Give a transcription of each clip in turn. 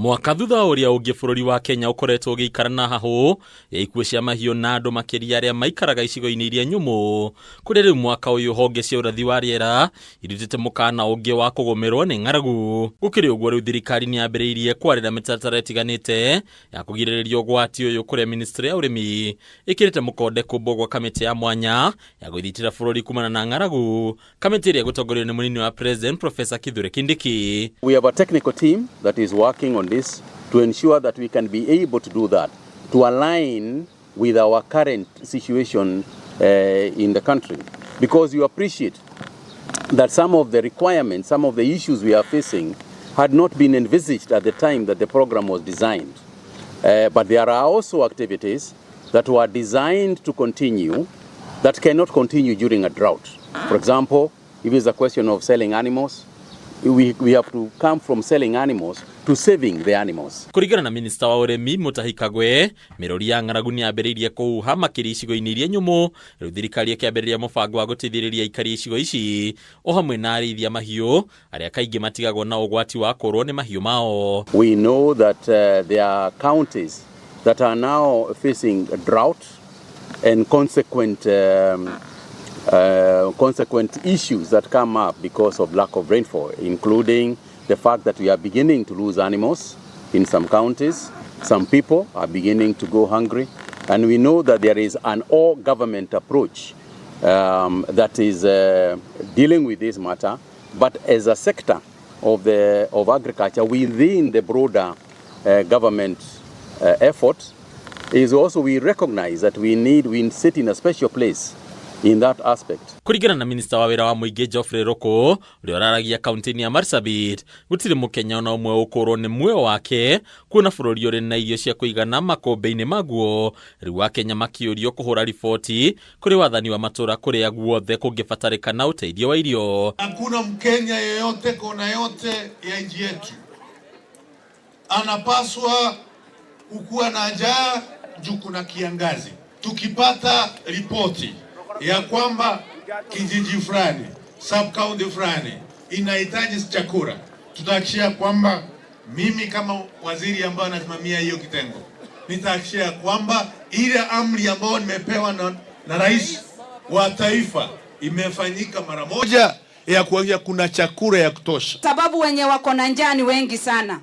Mwaka thutha wa ũrĩa ũngĩ, bũrũri wa Kenya ũkoretwo ũgĩikara na hahũ ya ikuũ cia mahiũ na andũ, makĩria arĩa maikaraga icigo-inĩ iria nyũmũ, kũrĩa rĩu mwaka ũyũ honge cia ũrathi wa rĩera irutĩte mũkana ũngĩ wa kũgũmĩrwo nĩ ng'aragu. Gũkĩrĩ ũguo, rĩu thirikari nĩ yambĩrĩirie kwarĩra mĩtaratara ĩtiganĩte ya kũgirĩrĩria ũgwati ũyũ, kũrĩa ministry ya ũrĩmi ĩkĩrĩte mũkonde kũmbwo gwa kamĩtĩ ya mwanya ya gwĩthitĩra bũrũri kumana na ng'aragu, kamĩtĩ ĩrĩa ĩgũtongorio nĩ mũnini wa president, Professor Kithure Kindiki. We have a technical team that is working on this to ensure that we can be able to do that, to align with our current situation in the country. Because you appreciate that some of the requirements, some of the issues we are facing had not been envisaged at the time that the program was designed. But there are also activities that were designed to continue that cannot continue during a drought. For example, if it's a question of selling animals, we have to come from selling animals to saving the animals. Kũringana na minista wa ũrĩmi Mutahi Kagwe, mĩrũri ya ng'aragu nĩ yambĩrĩirie kũhuha makĩria icigo-inĩ iria nyũmũ. Rĩu thirikari ĩkĩambĩrĩria mũbango wa gũteithĩrĩria aikari a icigo ici o hamwe na arĩithia mahiũ arĩa kaingĩ matigagwo na ũgwati wa kũrwo nĩ mahiũ mao. We know that there are counties that are now facing a drought and consequent issues that come up because of lack of rainfall, including the fact that we are beginning to lose animals in some counties. Some people are beginning to go hungry. And we know that there is an all government approach that is dealing with this matter. But as a sector of agriculture within the broader government effort, is also we recognize that we sit in a special place in that aspect. Kũringana na minista wa wĩra wa mũingĩ Geoffrey Ruku, ũrĩa ũraragia kaunti-inĩ ya Marsabit, gũtirĩ Mũkenya ona ũmwe ũkũrwo nĩ muoyo wake kuona bũrũri ũrĩ na irio cia kũigana makũmbĩ-inĩ maguo. Rĩu Akenya makĩũrio kũhũra riboti kũrĩ wathani wa matũũra kũrĩa guothe kũngĩbatarĩkana ũteithio wa irio. Hakuna Mkenya yeyote kona yote ya nchi yetu anapaswa kukuwa na njaa juu kuna kiangazi. Tukipata ripoti ya kwamba kijiji fulani, sub county fulani inahitaji chakula, tutahakikishia kwamba mimi kama waziri ambaye anasimamia hiyo kitengo nitahakikishia kwamba ile amri ambayo nimepewa na rais wa taifa imefanyika mara moja ya kuhakikisha kuna chakula ya kutosha. Sababu wenye wako na njaa ni wengi sana.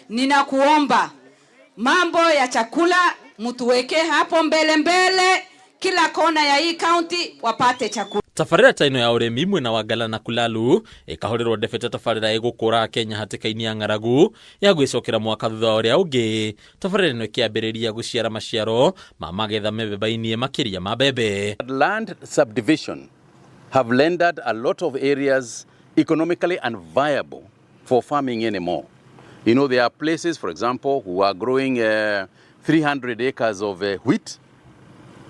Ninakuomba mambo ya chakula mtuweke hapo mbele mbele, kila kona ya hii county wapate chakula. Tabarĩra ta ĩno ya ũrĩmi mwena wa Ngala na Kulalu ĩkahũrĩrwo ndebe ta tabarĩra ĩgũkũra Kenya hatĩka-inĩ ya ng'aragu ya gwĩcokera mwaka thutha wa ũrĩa ũngĩ. Tabarĩra ĩno ĩkĩambĩrĩria gũciara maciaro ma magetha mĩbeba-inĩ, makĩria ma mbembe. Land subdivision have rendered a lot of areas economically unviable for farming anymore. There are places, for example, who are growing 300 acres of wheat,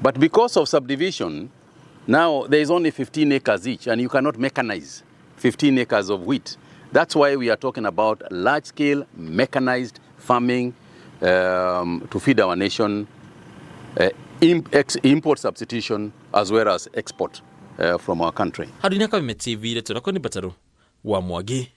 but because of subdivision, now there is only 15 acres each, and you cannot mechanize 15 acres of wheat. That's why we are talking about large-scale mechanized farming to feed our nation, import substitution as well as export from our country. Handũ-inĩ Kameme TV, rĩtwa rĩakwa nĩ Mbataru wa Mwangi.